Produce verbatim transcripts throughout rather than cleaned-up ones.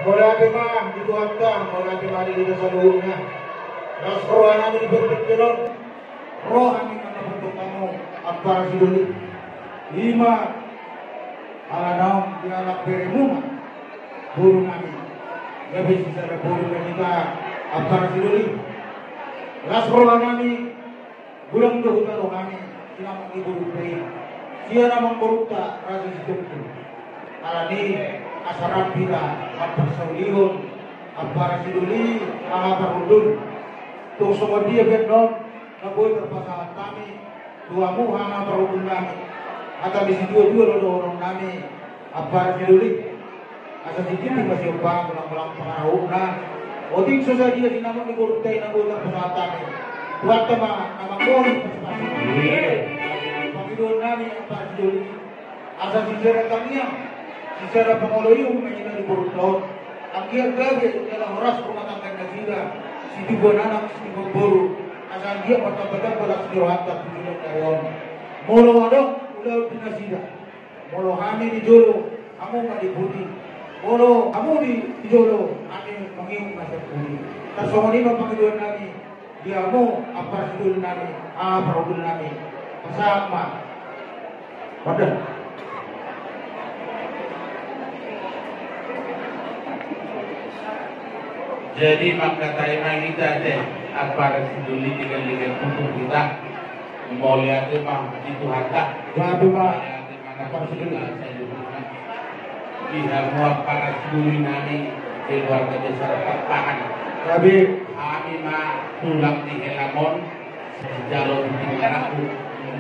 Mauliate ma di Tuhanta, mauliate ma di hita saluhutna. Las roha nami di perpintenon, roha nami na nampuna hamu, ampara sidoli. Ima ala naung dialap beremuna boru nami. Gabe sisada boru nami ta, ampara sidoli. Las roha nami, godang do hutalo hami sinamot ni borunta i, sian amangborunta Raja Sitompul. Alani asa rap hita mamparsaulihon, ampara sidoli, angka parhundul. Tung songon dia pe annon na boi tarpasahat hami tu hamu, angka parhundul nami, hata ni situatua do dohonon nami, ampara sidoli. Asa sititi ma siompa, golang-golang pangarahutna. Otik so sadia sinamot ni borunta i na boi tarpasahat hami, Tuhanta ma na manggohi pasupasu. Pangidoan nami, ampara sidoli, asa sisada tangiang, sisada pangoloion ma i na di borunta on. Anggiat gabe jala horas rumah tangga nasida, sitibuan anak, sitibuan boru. Asa anggiat martamba-tamba las ni rohanta tu joloan ni ari on. Molo adong ulaon di nasida, molo hami di jolo, hamu ma di pudi. Molo hamu di, di jolo, hami mangihut ma sian pudi. Tarsongon i ma pangidoan nami di hamu, ampara sidoli nami, angka parhundul nami. Pasahat ma. Pada. Jadi mangkatai ma hita, ampara sidoli, legan-legan tutu hita. Mauliate ma di Tuhanta. Gabe ma. Mauliate ma, ampara sidoli. Di hamu, ampara sidoli nami, keluarga besar Pakpahan. Gabe. Hami ma tulang ni helaman on, sijalo di tingkanaku,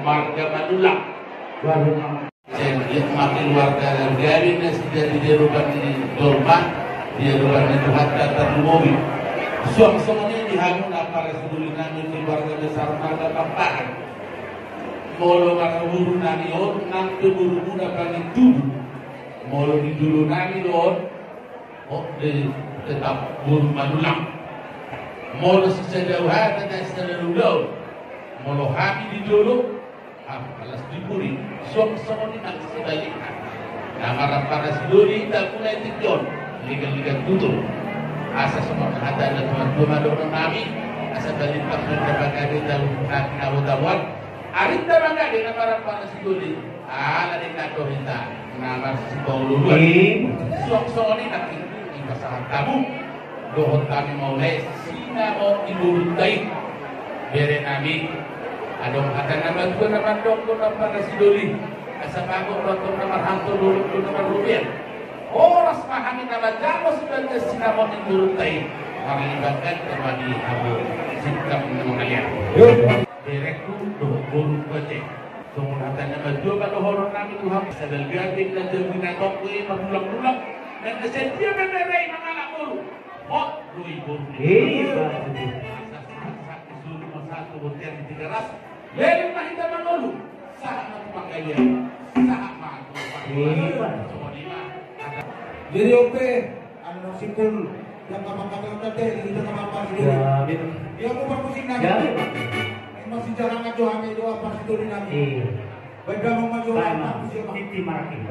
marga Manulang. Gabe ma. Jadi ma keluarga na gabe nasida di daroban ni jolma, di daroban ni Tuhanta tarlumobi. Suang songon i di hamu, ampara sidoli nami, keluarga besar marga Pakpahan. Molo marga boru nami on, nang pe borumuna Pangintubu. Molo di jolo nami do on, on pe tetap boru Manulang. Molo sisada hata, sisada ulaon. Molo hami di jolo, hamu ma las di pudi. Suang songon i nang sibalikna. Na marampara sidoli hita mulai tingki on, legan-legan tutu. Asa songon hata ni natuatua ma dohonon nami, asa balintang ma na manggabe, talu hami na boi taboan. Arinta manggabe na marampara sidoli, ala ni na do hita na marsipaoloan. Suang songon i nangkin, dipasahat hamu, dohot hami ma ulaon sinamot ni borunta i. Bere nami, adong hata na matua na mandok do, ampara sidoli, asa mago do antong na marhalto, dolok do na marrobean. Horas ma hami na manjalo sebagai sinamot ni borunta i, marlibak ganta ma di hamu, singkat na mangalean. Berengku dohot borungku ate. Songon hata na matua ma dohonon nami tu hamu, asa balga pe na jabu na tonggo i marlulang-lulang, nang na sadia pe bere i mangalap boru, hot do i boru. Asa sahat-sahat ni solu ma sahat tu bontean ni Tigaras. Leleng ma hita mangolu, sahat ma tu panggalian, sahat ma tu panggalian. Jadi on pe, anu, simpul, yang kapang kata-kata teh, di kita kapang pas dulu. Dia mau parmusik nami. Emang si jarang aja hami doa pas dulu nami. Baik, damang ma jolo, damang. Titi maraki.